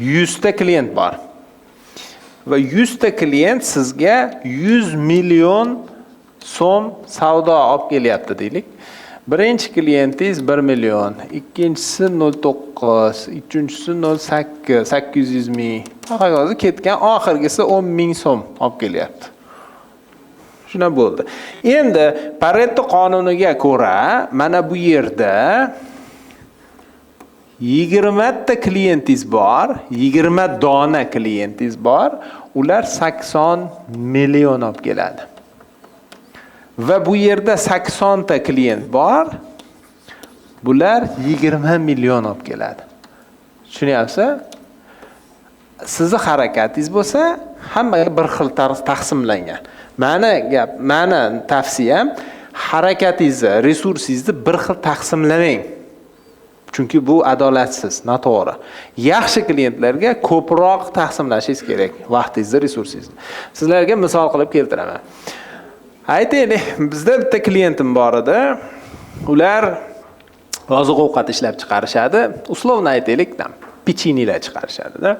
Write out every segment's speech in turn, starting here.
100 ta klient bor va 100 ta klient sizga 100 million so'm savdo olib kelyapti deylik. Birinchi klientingiz 1 million, ikkinchisi 0.9, uchinchisi 0.8, 800 ming. Hokazo ketgan, oxirgisi 10 ming so'm olib kelyapti. Shuna bo'ldi. Endi Pareto qonuniga ko'ra, mana bu yerda 20 ta klientingiz bor, 20 dona klientingiz bor, ular 80 million olib keladi. Va bu yerda 80 ta klient bor, bular 20 million olib keladi. Tushunyapsiz? Sizni harakatingiz bo'lsa, hammaga bir xil tarz taqsimlangan. Mani gap, mani tavsiyam, harakatingizni, resursingizni bir xil taqsimlamang. Chunki bu adolatsiz, noto'g'ri. Yaxshi klientlarga ko'proq taqsimlashingiz kerak vaqtingizni, resursingizni. Sizlarga misol qilib keltiraman. Aytaylik, bizda bitta klientim bor edi. Ular oziq-ovqat ishlab chiqarishadi. Условно aytaylik, там pechenyelar chiqarishadi-da.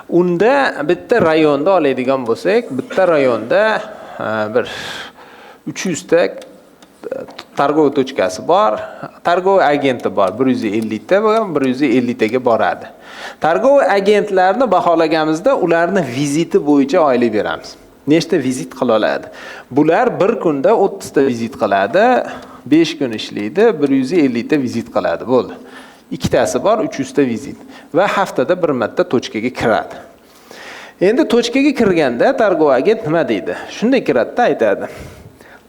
Unda bitta rayonda oladigan bo'lsak, bitta rayonda bir 300 ta торговый точка si bor, торговый agenti bor, 150 ta bo'lgan, 150 taga boradi. Торговый agentlarni baholaganimizda ularni viziti bo'yicha oylik beramiz. Nechta vizit qila oladi? Bular bir kunda 30 ta vizit qiladi, 5 kun ishlaydi, 150 ta vizit qiladi, bo'ldi. Ikkitasi bor, 300 ta vizit va haftada bir marta точка ga kiradi. Endi точка ga kirganda торговый agent nima deydi? Shunday kiradida aytadi: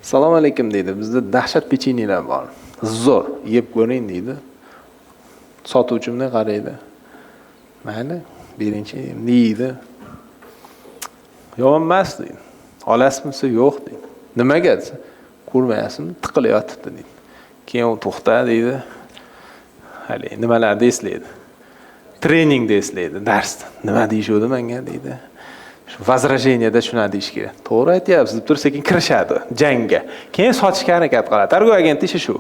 "Assalomu alaykum", deydi. "Bizda dahshat pechenyelar bor. Zo'r, yeb ko'ring", deydi. Sotuvchi bunday qaraydi. "Mayli, beringchi", deydi. "Yomon emas", deydi. "Olasizmi?" desa, "Yo'q", deydi. "Nimaga?" desa, "Ko'rmayapsizmi? Tiqilyotibdi", deydi. Keyin u "To'xta", deydi. Hali nimalarni eslaydi. Treningda eslaydi, darsda. "Nima deyishuvdi menga?" deydi. Shu возражение da shuni deyish kerak. "To'g'ri aytyapsiz", deb turib sekin kirishadi jangga. Keyin sotishga harakat qiladi. Торговый agent ishi shu.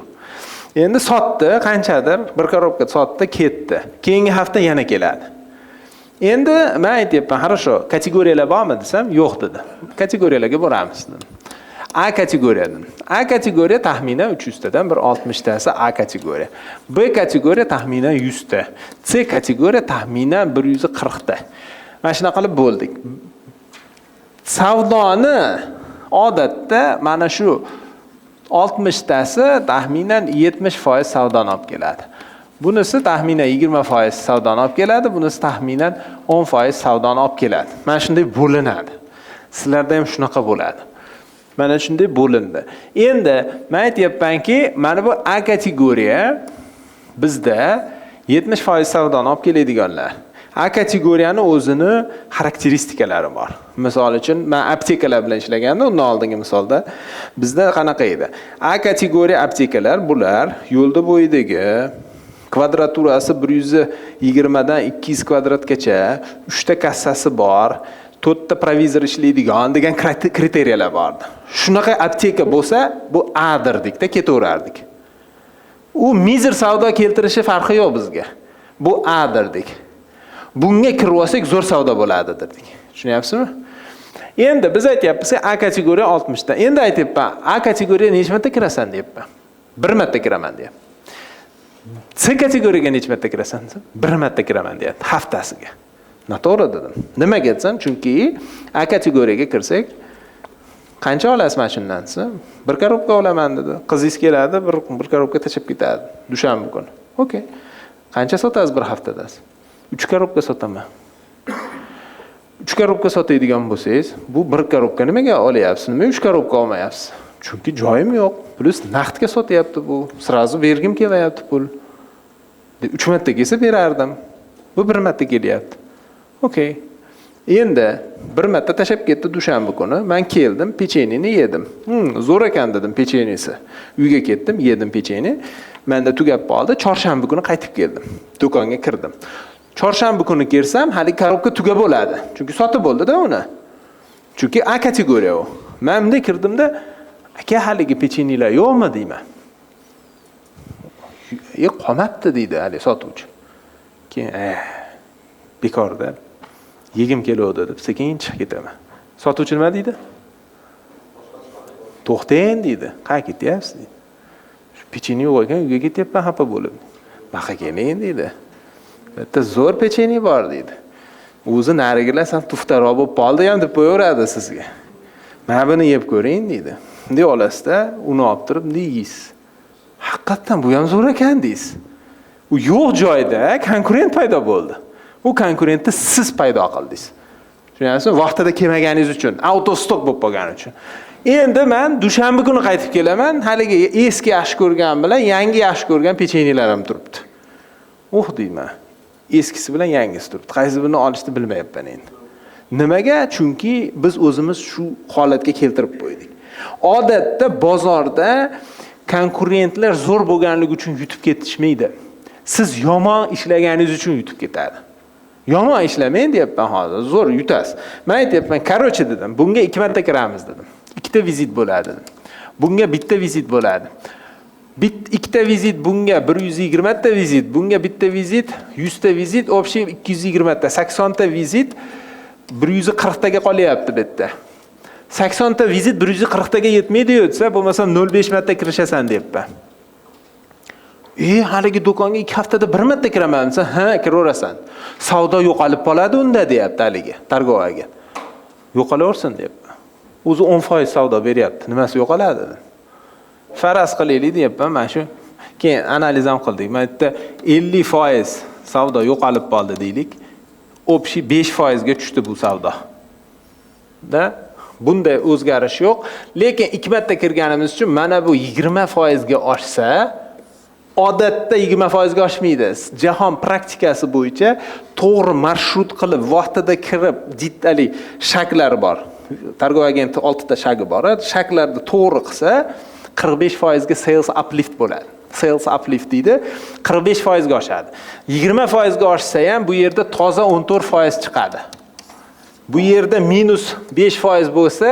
Endi sotdi, qanchadir bir коробка sotdi, ketdi. Keyingi hafta yana keladi. Endi men aytyapman, "Хорошо, kategoriyalar bormi?" desam, "Yo'q", dedi. "Kategoriyalarga boramiz", dedim. A kategoriyadan. A kategoriya taxminan 300 tadan bir 60 tasi A kategoriya. B kategoriya taxminan 100 ta. C kategoriya taxminan 140 ta. Mana shunaqa qilib bo'ldik. Savdoni odatda mana shu 60 tasi taxminan 70% savdoni olib keladi. Bunisi taxminan 20% savdoni olib keladi, bunisi taxminan 10% savdoni olib keladi. Mana shunday bo'linadi. Sizlarda ham shunaqa bo'ladi. Mana shunday bo'lindi. Endi men aytyapmanki, mana bu A kategoriya bizda 70% savdoni olib keladiganlar. A kategoriyani o'zini xarakteristikalari bor. Misol uchun, men aptekalar bilan ishlaganda, undan oldingi misolda bizda qanaqa edi? A kategoriya aptekalar bular yo'lda bo'yidagi, kvadraturasi 120 dan 200 kvadratgacha, 3 ta kassasi bor, 4 ta provizor ishlaydigan degan kriteriyalar bordi. Shunaqa apteka bo'lsa, bu A derdikda ketaverardik. U мизер savdo keltirishi farqi yo'q bizga. Bu A derdik. Bunga kirib olsak, zo'r savdo bo'ladi dedik. Tushunyapsizmi? Endi biz aytyapmiz, A kategoriya 60 ta. Endi aytyapman, "A kategoriya necha marta kirasan?" deyapman. "Bir marta kiraman", deyapti. "C kategoriyaga necha marta kirasan?" desam, "Bir marta kiraman", deyapti, haftasiga. "Noto'g'ri", dedim. Nimaga desam, chunki A kategoriyaga kirsak, "Qancha olasiz mana shundan?" desa, "Bir коробка olaman", dedi. "Qizingiz keladi, bir коробка tashlab ketadi dushanba kuni." "Okey. Qancha sotasiz bir haftada?" "3 коробка sotaman." 3 коробка sotadigan bo'lsangiz, bu bir коробка nimaga olyapsiz? Nimaga 3 коробка olmayapsiz? "Chunki joyim yo'q. Плюс naqdga sotyapti bu. Сразу bergim kelmayapti pul. 3 marta kelsa berardim. Bu bir marta kelyapti." Okey. Endi bir marta tashlab ketdi dushanba kuni. Men keldim, pechenini yedim. Zo'r ekan dedim pechenisi. Uyga ketdim, yedim pecheni. Menda tugab qoldi. Chorshanba kuni qaytib keldim. Do'konga kirdim. Chorshanba kuni kirsam, hali коробка tugab bo'ladi. Chunki sotib bo'ldi-da uni. Chunki A kategoriya u. Men bunday kirdimda, "Aka, haligi pechenilar yo'qmi?" deyman. "E, qolmabdi", deydi hali sotuvchi. Keyin, Bekorda yegim keluvdi deb sekin chiqib ketaman. Sotuvchi nima deydi? To'xtang deydi. Qayerga ketyapsiz deydi. Shu pechenye yo'q ekan, uyga ketyapman xafa bo'lib. Maqa keling deydi. Bitta zo'r pechenye bor deydi. O'zi narigilar sal tuftaroq bo'lib qoldi ham deb qo'yaveradi sizga. Mana buni yeb ko'ring deydi. Bunday olasizda, uni olib turib bunday yeysiz. Haqiqatdan bu ham zo'r ekan deysiz. U yo'q joyda konkurent paydo bo'ldi. U konkurentni siz paydo qildingiz. Tushunyapsizmi? Vaqtida kelmaganingiz uchun, out of stock bo'lib qolgani uchun. Endi men dushanba kuni qaytib kelaman, haligi eski yaxshi ko'rgan bilan yangi yaxshi ko'rgan pechenyelar ham turibdi. Oh deyman. Eskisi bilan yangisi turibdi. Qaysi birini olishni bilmayapman endi. Nimaga? Chunki biz o'zimiz shu holatga keltirib qo'ydik. Odatda bozorda konkurentlar zo'r bo'lganligi uchun yutib ketishmaydi. Siz yomon ishlaganingiz uchun yutib ketadi. Yomon ishlamang deyapman hozir, zo'r yutasiz. Men aytyapman, короче dedim, bunga ikki marta kiramiz dedim. Ikkita vizit bo'ladi dedim. Bunga bitta vizit bo'ladi. Ikkita vizit bunga 120 ta vizit, bunga bitta vizit, 100 ta vizit, общий 220 ta, 80 ta vizit 140 taga qolyapti bu yerda. 80 ta vizit 140 taga yetmaydi desa, bo'lmasam 0.5 marta kirishasan deyapman. Haligi do'konga 2 haftada bir marta kiraman desa, ha, kiraverasan. Savdo yo'qolib qoladi unda deyapti haligi торговый agent. Yo'qolaversin deyapman. O'zi 10% savdo beryapti. Nimasi yo'qoladi? Faraz qilaylik deyapman mana shu. Keyin analiz ham qildik. Mana yerda 50% savdo yo'qolib qoldi deylik. Общий 5% ga tushdi bu savdo. Da bunday o'zgarish yo'q, lekin ikki marta kirganimiz uchun mana bu 20% ga oshsa, odatda 20% ga oshmaydi. Jahon praktikasi bo'yicha to'g'ri marshrut qilib, vaqtida kirib, jiddali шаг lar bor. Торговый agenti 6 ta шаг i bor. Шаг larni to'g'ri qilsa, 45% ga sales uplift bo'ladi. Sales uplift deydi, 45% ga oshadi. 20% ga oshsa ham bu yerda toza 14% chiqadi. Bu yerda minus 5% bo'lsa,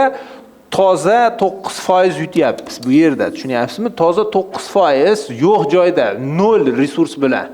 toza 9% yutyapmiz bu yerda, tushunyapsizmi? Toza 9% yo'q joyda, nol resurs bilan.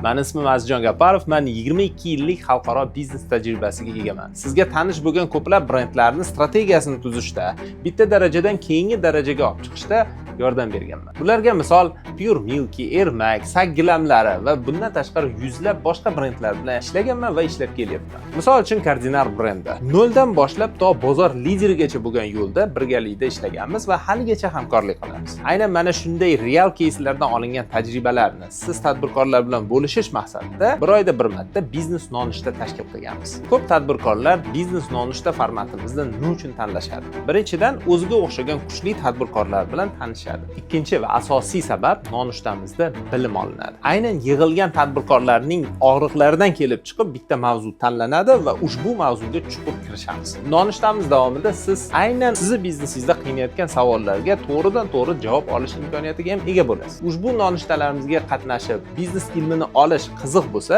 Mani ismim Azizjon Gaparov, men 22 yillik xalqaro biznes tajribasiga egaman. Sizga tanish bo'lgan ko'plab brendlarni strategiyasini tuzishda, bitta darajadan keyingi darajaga olib chiqishda yordam berganman. Bularga misol Pure Milky, Ermak, Sak gilamlari va bundan tashqari yuzlab boshqa brendlar bilan ishlaganman va ishlab kelyapman. Misol uchun Kardinar brendi. Noldan boshlab to bozor liderigacha bo'lgan yo'lda birgalikda ishlaganmiz va haligacha hamkorlik qilamiz. Aynan mana shunday real keyslardan olingan tajribalarni siz tadbirkorlar bilan bo'lishish maqsadida bir oyda bir marta biznes nonushta tashkil qilganmiz. Ko'p tadbirkorlar biznes nonushta formatimizni nima uchun tanlashadi? Birinchidan, o'ziga o'xshagan kuchli tadbirkorlar bilan tanishadi. Ikkinchi va asosiy sabab, nonushtamizda bilim olinadi. Aynan yig'ilgan tadbirkorlarning og'riqlaridan kelib chiqib bitta mavzu tanlanadi va ushbu mavzuga chuqur kirishamiz. Nonushtamiz davomida siz aynan sizni biznesingizda qiynayotgan savollarga to'g'ridan to'g'ri javob olish imkoniyatiga ham ega bo'lasiz. Ushbu nonushtalarımizga qatnashib, biznes ilmini olish qiziq bo'lsa,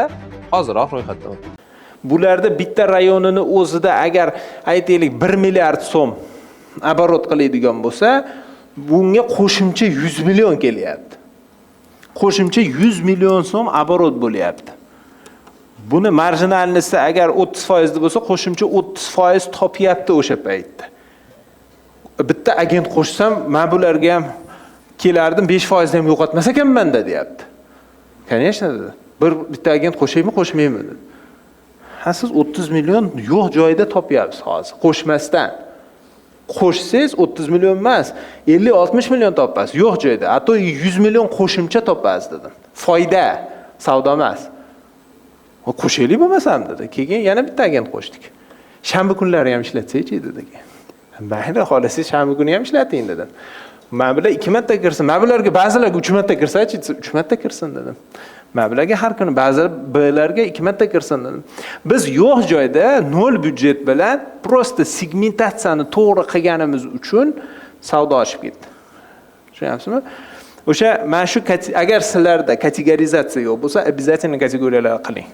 hoziroq ro'yxatdan o'ting. Bularda bitta rayonini o'zida agar aytaylik 1 milliard so'm оборот qiladigan bo'lsa, bunga qo'shimcha 100 million kelyapti. Qo'shimcha 100 million so'm оборот bo'lyapti. Buni маржинальность i agar 30% bo'lsa, qo'shimcha 30% topyapti o'sha paytda. Bitta agent qo'shsam, men bularga ham kelardim, 5% ham yo'qotmas ekanman-da deyapti. Конечно dedi. Bir bitta agent qo'shaymi, qo'shmaymi dedi. Ha, siz 30 million yo'q joyida topyapsiz hozir, qo'shmasdan. Qo'shsangiz 30 million emas, 50-60 million topasiz yo'q joyda. А то 100 million qo'shimcha topasiz dedim. Foyda, savdo emas. Qo'shaylik bo'lmasam dedi. Keyin yana bitta agent qo'shdik. Shanba kunlari ham ishlatsak-chi dedi. Mayli, xohlasangiz shanba kuni ham ishlating dedim. Mana bular ikki marta kirsin, mana bularga ba'zilarga uch marta kirsachi, uch marta kirsin dedim. Mana bularga har kuni, ba'zi Blarga ikki marta kirsin dedim. Biz yo'q joyda nol byudjet bilan просто segmentatsiyani to'g'ri qilganimiz uchun savdo oshib ketdi. Tushunyapsizmi? O'sha mana shu agar sizlarda kategorizatsiya yo'q bo'lsa, обязательно kategoriyalar qiling.